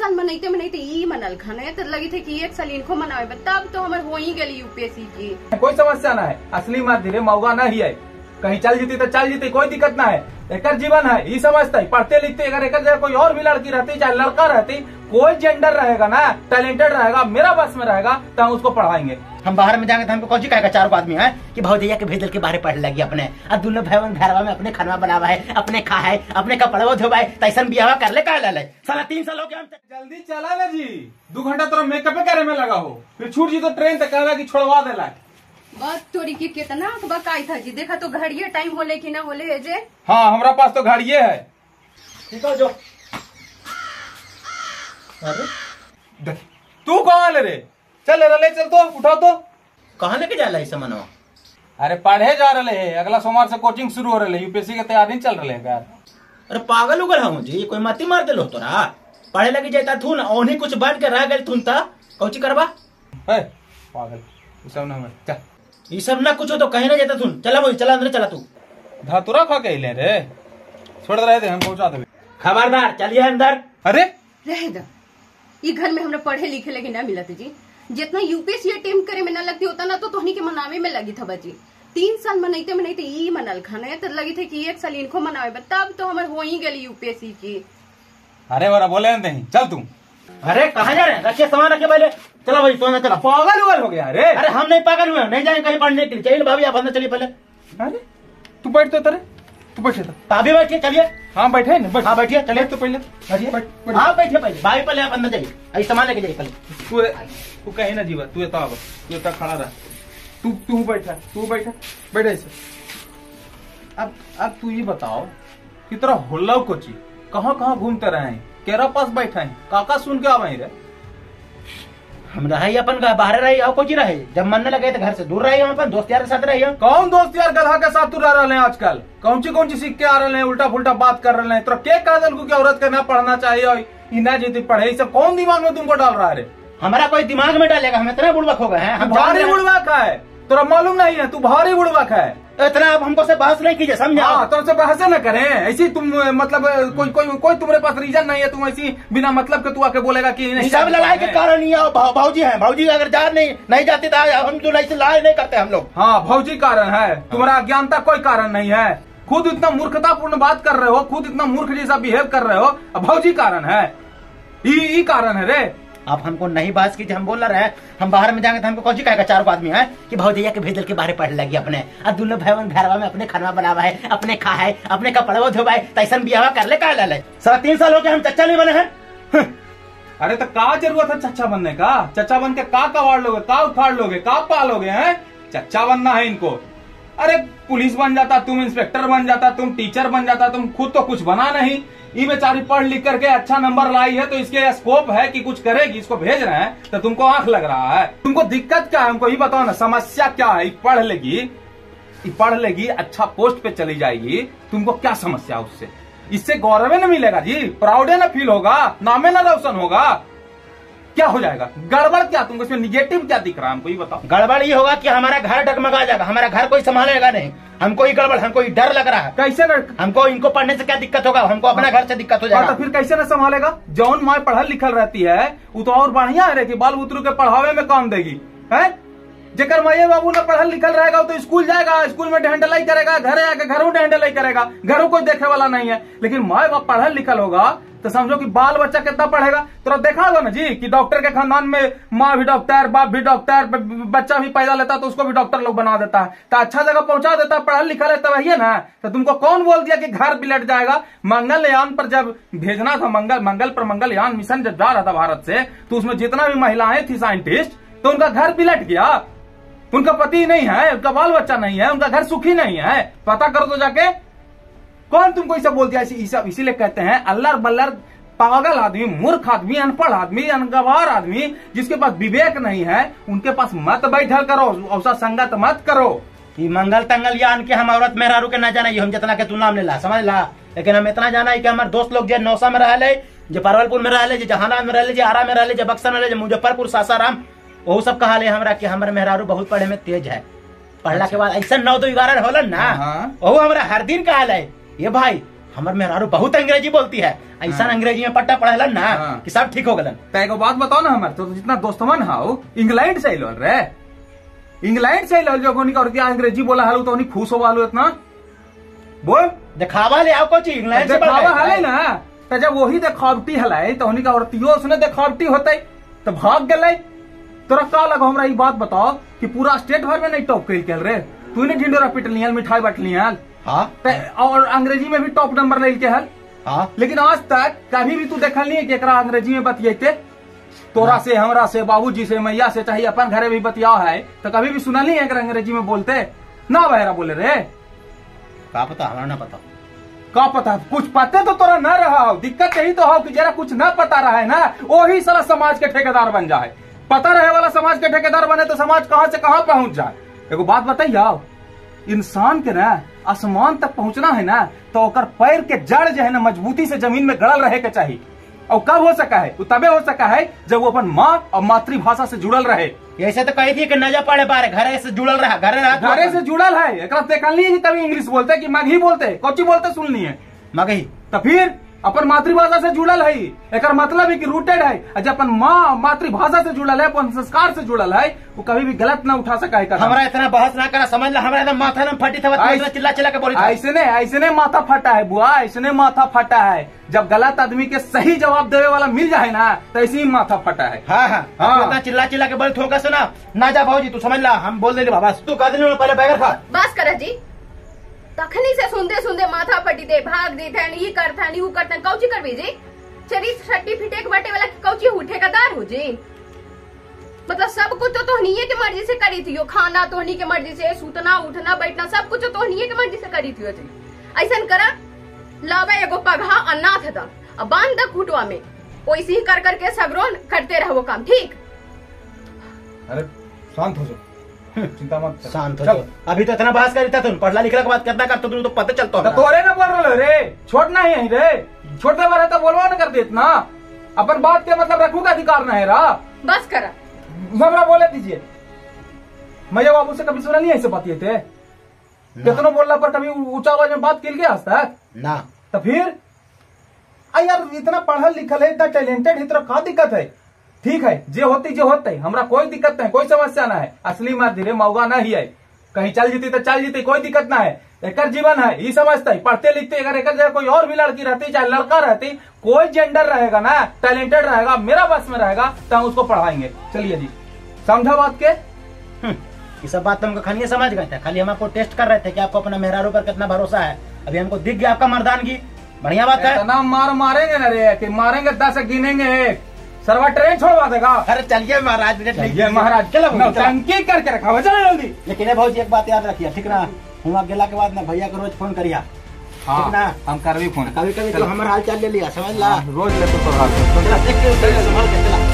साल मनैते मनैते ई मनल खाना तो लगी थे कि 1 साल इनको मनावे, तब तो हमारे हो ही गई यूपीएससी की। कोई समस्या ना है, असली मत धीरे मौका नहीं है, कहीं चल जीती तो चल जीती, कोई दिक्कत ना है, एक जीवन है ये समझता है। पढ़ते लिखते अगर एक जगह कोई और भी लड़की रहती चाहे लड़का रहती, कोई जेंडर रहेगा ना, टैलेंटेड रहेगा, मेरा बस में रहेगा तो हम उसको पढ़ाएंगे। हम बाहर में जाएंगे तो हमको कौन सी कहेगा 4 आदमी है कि भौजैया के भेजल के बाहर पढ़ लगी अपने, अब दोनों भाई घरवा में अपने खाना बनावा है, अपने खा है, अपने कपड़वा धोवा है, तैसन बियाह कर ले का ले साला 3 साल हो गया। जल्दी चला ना जी, 2 घंटा तोरा मेकअप करे में लगा हो, फिर छूट जी तो ट्रेन तक कहेगा कि छोड़वा देला। बस तोरी की कितना बकाई था जी, देखा तो घड़िए टाइम होले कि ना होले जे। हाँ हमरा पास तो घड़िए है। ठीक है जो। अरे देख तू कहाँ ले रे, चल ले चल तो उठा तो। कहाँ लेके जा रहा है सामानवा? अरे पढ़े जा रहे है, अगला सोमवार से कोचिंग शुरू हो रही है, यूपीएससी की तैयारी चल रही है यार। अरे पागल उगल हम जी, कोई मती मार दिलो तोरा, पढ़े लगी जाता थून ओनी कुछ बन के रह गए थून ता कौची करबा। ए पागल सब ना हमें चल, ये सब ना कुछ हो तो कहीं ना जाता थून। चला भाई चला अंदर चला, तू धातुरा खा के ले रे, छोड़ रहे थे हम पहुंचा देबे। खबरदार चलिए अंदर। अरे रह दे, ये घर में हमरा पढ़े लिखे लगे ना मिलत जी, जितना यूपीएससी अटेम्प्ट करे में ना लगती होता ना तो तोहनी के मनावे में लगी था बजी। 3 साल मनैते मनैते ई मनल खाना तो लगी थे कि 1 साल इनको मनावे, तब तो हमारे हो ही गई यूपीएससी की। अरे बरा बोले नहीं चल तू। अरे कहाँ जा रहे हैं, रखिए सामान रखिए पहले, चलो भाई सोना चला। पागल उगल हो गया? अरे अरे हम नहीं पागल हुए, नहीं जाएंगे कहीं पढ़ने के लिए। चलिए भाभी आप अंदर चलिए पहले। अरे तू बैठ तो, तेरे तू बैठे तो अभी बैठिए, चलिए। हाँ बैठे ना, हाँ बैठिए, चलिए तो पहले बैठिए, हाँ बैठिए पहले भाई, पहले आप अंदर जाइए, अभी सामान लेके जाइए पहले। तू तू कहीं ना जीवा, तू एता तू एता खड़ा रह, तू तू बैठा, तू बैठा बैठा ऐसे। अब तू ये बताओ कि तेरा हुल्ला कोची कहाँ कहाँ घूमते रहे, केरा पास बैठा है, काका सुन के आवे रे? हम रहे अपन बाहर रहे और कोची रहे, जब मन न लगे तो घर से दूर रहे, हम अपन दोस्त यार के साथ रहे। कौन दोस्त यार गधा के साथ तू रह रहे हैं आजकल? कौन ची सीख के आ रहे हैं, उल्टा फुल्टा बात कर रहे हैं। तो के कह दल को औरत के ना पढ़ना चाहिए और ना जीती पढ़े, सब कौन दिमाग में तुमको डाल रहा है रे? हमारा कोई दिमाग में डालेगा, हम इतना बुड़बक हो गए हैं? हम भारी बुड़बक है, तोरा मालूम नहीं है, तू भारी बुड़बक है। इतना आप हमको से बहस नहीं कीजिए, समझा? तुमसे बहस न करें ऐसी, तुम मतलब कोई कोई कोई तुम्हारे पास रीजन नहीं है, तुम ऐसी बिना मतलब के तू आके बोलेगा कि नहीं। सब लड़ाई के कारण ही भाऊजी हैं, भाऊजी अगर जा नहीं जाते तो हम जो लड़ाई नहीं करते हम लोग। हाँ भाऊजी कारण है, तुम्हारा अज्ञानता कोई कारण नहीं है, खुद इतना मूर्खतापूर्ण बात कर रहे हो, खुद इतना मूर्ख जैसा बिहेव कर रहे हो, अब भाऊजी कारण है, ई कारण है रे। आप हमको नहीं बहस कीजिए, हम बोल रहे हैं हम बाहर में जाएंगे तो हमको कौन सी कहेगा 4 आदमी है कि भौजैया के भेजल के बाहर पढ़ लगी अपने, अब दोनों भाई घरवा में अपने खाना बनावा है, अपने खा है, अपने कपड़वा धोवा है, तैसन बियाह कर ले का ले। साला 3 साल हो गए हम चच्चा नहीं बने हैं। अरे तो का जरूरत है चच्चा बनने का? चच्चा बन के का कवाड़ लोगे, का उखाड़ लोगे, का पालोगे? हैं चच्चा बनना है इनको। अरे पुलिस बन जाता तुम, इंस्पेक्टर बन जाता तुम, टीचर बन जाता तुम, खुद तो कुछ बना नहीं। ये बेचारी पढ़ लिख करके अच्छा नंबर लाई है तो इसके स्कोप है कि कुछ करेगी, इसको भेज रहे हैं तो तुमको आंख लग रहा है। तुमको दिक्कत क्या है हमको ये बताओ ना, समस्या क्या है? पढ़ लेगी, पढ़ लेगी, अच्छा पोस्ट पे चली जाएगी, तुमको क्या समस्या उससे? इससे गौरव न मिलेगा जी, प्राउड न फील होगा, नामे न रोशन होगा, क्या हो जाएगा? गड़बड़ क्या तुमको इसमें निगेटिव क्या दिख रहा है हमको ये बताओ? गड़बड़ ये होगा कि हमारा घर डगमगा जाएगा, हमारा घर कोई संभालेगा नहीं, हमको ये गड़बड़, हमको ये डर लग रहा है। कैसे हमको इनको पढ़ने से क्या दिक्कत होगा, हमको अपना घर से दिक्कत हो जाएगा। तो फिर कैसे न संभालेगा? जौन माँ पढ़ल लिखल रहती है वो तो और बढ़िया है कि बाल बुतरू के पढ़ावे में काम देगी है। जेकर माये बाबू न पढ़ल लिखल रहेगा तो स्कूल जाएगा, स्कूल में ढेंडलाई करेगा, घर आके घरों ढेंडलाई करेगा, घरों कोई देखे वाला नहीं है। लेकिन माए बाप पढ़ल लिखल होगा तो समझो कि बाल बच्चा कितना पढ़ेगा। तो देखा होगा ना जी कि डॉक्टर के खानदान में माँ भी डॉक्टर, बाप भी डॉक्टर, बच्चा भी पैदा लेता है तो उसको भी डॉक्टर लोग बना देता है, तो अच्छा जगह पहुंचा देता है, पढ़ल लिखल है तब है ना। तो तुमको कौन बोल दिया कि घर बिलट जाएगा? मंगलयान पर जब भेजना था, मंगल पर मंगलयान मिशन जब जा रहा था भारत से, तो उसमें जितना भी महिलाएं थी साइंटिस्ट, तो उनका घर बिलट गया, उनका पति नहीं है, उनका बाल बच्चा नहीं है, उनका घर सुखी नहीं है। पता करो तो जाके कौन तुमको ये सब बोल दिया? इसीलिए कहते हैं अल्लर बल्लर पागल आदमी, मूर्ख आदमी, अनपढ़ आदमी, अनगवार आदमी, जिसके पास विवेक नहीं है, उनके पास मत बैठल करो, औसा संगत मत करो। कि मंगल तंगल यान के हम औरत मेहरारू के ना जाना, ये हम जितना के तू नाम ले ला समझ ला, लेकिन हम इतना जाना है कि हमारे दोस्त लोग जो नौसा में रह, जो परवलपुर में रह, जो जहानाबाद में रह, जो आरा में रह, जो बक्सर में रह, जो मुजफ्फरपुर सासाराम, वो सब कहा ले हमरा कि हमारे मेहरारू बहुत पढ़े में तेज है, पढ़ला के बाद ऐसा 9 2 11 होलन ना, वो हमरा हर दिन कहा है ये भाई हमर मेहरारू बहुत अंग्रेजी बोलती है, ऐसा अंग्रेजी में पट्टा पढ़ेलन ना कि सब ठीक हो गलन। त एगो बात बताओ ना, हमर तो जितना दोस्तवन हाउ इंग्लैंड से आइल रे, इंग्लैंड से आइल जो उनका औरतिया अंग्रेजी बोला हलू तो उन्हीं खुश होवा हलू इतना बोल दिखावा ले आओ कोची इंग्लैंड से दिखावा हले ना। त जब वही देखावटी हलै तो उन्हीं का औरतियों उसने देखावटी होते तो भाग गेलै। तोरा का लगा हमरा ई बात बताओ कि पूरा स्टेट भर में नहीं टॉप कइल के रे, तू ने ढिंडोरा पिटलियाल मिठाई बांटलियाल। हां और अंग्रेजी में भी टॉप नंबर लेल के हल। हां लेकिन आज तक कभी भी तू देखल नहीं कि एकरा अंग्रेजी में बतियेते तोरा से हमरा से बाबूजी से मैया से चाहे अपन घरे भी बतिया है तो कभी भी सुनल नहीं एकरा अंग्रेजी में बोलते ना बहरा बोले रे। का पता हमरा ना पता, का पता कुछ पते तो तोरा ना रहा हो। दिक्कत यही तो हो कि जरा कुछ ना पता रहा है ना वही सारा समाज के ठेकेदार बन जाए। पता रहे वाला समाज के ठेकेदार बने तो समाज कहाँ से कहाँ पहुंच जाए। एगो बात बताइए, इंसान के ना आसमान तक पहुंचना है ना तो ओकर पैर के जड़ जो है ना मजबूती से जमीन में गड़ल रहे के चाहिए। और कब हो सका है? वो तबे हो सका है जब वो अपन माँ और मातृभाषा से जुड़ल रहे। ऐसे तो कही थी कि न जा पड़े बारे घरे से जुड़ल रहा, घरे रहा, घरे से जुड़ल है। एकरा देखल नहीं है कभी इंग्लिश बोलते कि मगही बोलते, कोची बोलते सुननी है मगही। तो फिर अपन मातृभाषा से जुड़ल है, एकर मतलब है कि रूटेड है। जब अपन माँ मातृभाषा से जुड़ल है, अपन संस्कार से जुड़ल है, वो कभी भी गलत ना उठा सका है। हमरा इतना बहस ना करा, समझ ला। हमरा एकदम माथा ना फटी था, इतना चिल्ला चिल्ला के बोली। ऐसे ने माथा फटा है बुआ, ऐसे ने माथा फटा है। जब गलत आदमी के सही जवाब देवे वाला मिल जाए ना तो ऐसे ही माथा फटा है। हाँ हाँ हाँ, इतना चिल्ला चिल्ला के बोले थोका सुना ना जा भाजी, तू समझ ला हम बोल दे बाबा, तू कह दे पहले बैगर खा। बस कर जी, तखनी से सुनते सुनते माथा फटी दे, भाग दे थन, ई करथन ई करथन, कौची करबी जी? चरित्र सर्टिफिकेट बाटे वाला कौची हो ठेकेदार हो जी? मतलब सब कुछ तो तोहनीये के मर्जी से करी थी, खाना तोहनी के मर्जी से, सुतना उठना बैठना सब कुछ तोहनीये के मर्जी से करी थी जी। ऐसा करा लावा एगो पगहा अनाथ दा अब बांध दा खुटवा में, वैसे ही कर करके सगरो करते रहो काम। ठीक? अरे शांत हो जाओ, चिंता मत, शांत हो जाओ। अभी तो इतना बहस करी था तुम, पढ़ला लिखला के बात कितना करते तुम तो पता चलता है। तोरे ना बोल रहे रे, छोड़ना ही है रे, छोड़ने वाला तो बोलवा ना कर दे इतना। अपन बात के मतलब रखू का अधिकार ना है रा। बस करा हमरा बोले दीजिए। मैया बाबू से कभी सुना नहीं ऐसे बात थे, कितनों बोलना पर कभी ऊंचा आवाज में बात की आज तक ना। तो फिर यार इतना पढ़ल लिखल है, इतना टैलेंटेड है, इतना का दिक्कत है? ठीक है, जे होती जे होते, हमरा कोई दिक्कत नहीं, कोई समस्या ना है। असली मार धीरे मौगा ना ही है, कहीं चल जीती तो चल जीती, कोई दिक्कत ना है। एकर जीवन है ये समझता है। पढ़ते लिखते अगर एक जगह कोई और भी लड़की रहती चाहे लड़का रहती, कोई जेंडर रहेगा ना, टैलेंटेड रहेगा, मेरा बस में रहेगा तो हम उसको पढ़ाएंगे। चलिए जी, समझा बात के? ये सब बात तुमको खाली समझ गए थे, खाली हम आपको टेस्ट कर रहे थे कि आपको अपना मेहरारू पर कितना भरोसा है। अभी हमको दिख गया आपका मर्दानगी, बढ़िया बात है। ना मार मारेंगे ना रे, कि मारेंगे 10 गिनेंगे एक, सरवा ट्रेन छोड़वा देगा। अरे चलिए महाराज, चलिए महाराज, चलो नौटंकी करके रखा हुआ, चलो जल्दी। लेकिन भाजी एक बात याद रखिए, ठीक ना? हुआ गेला के बाद ना भैया को रोज फोन करिया, ठीक ना? हम करबी फोन कभी कभी, तो हमारा हाल चाल ले लिया, समझ ला? रोज ले तो हाल चला, देख के संभाल के चला।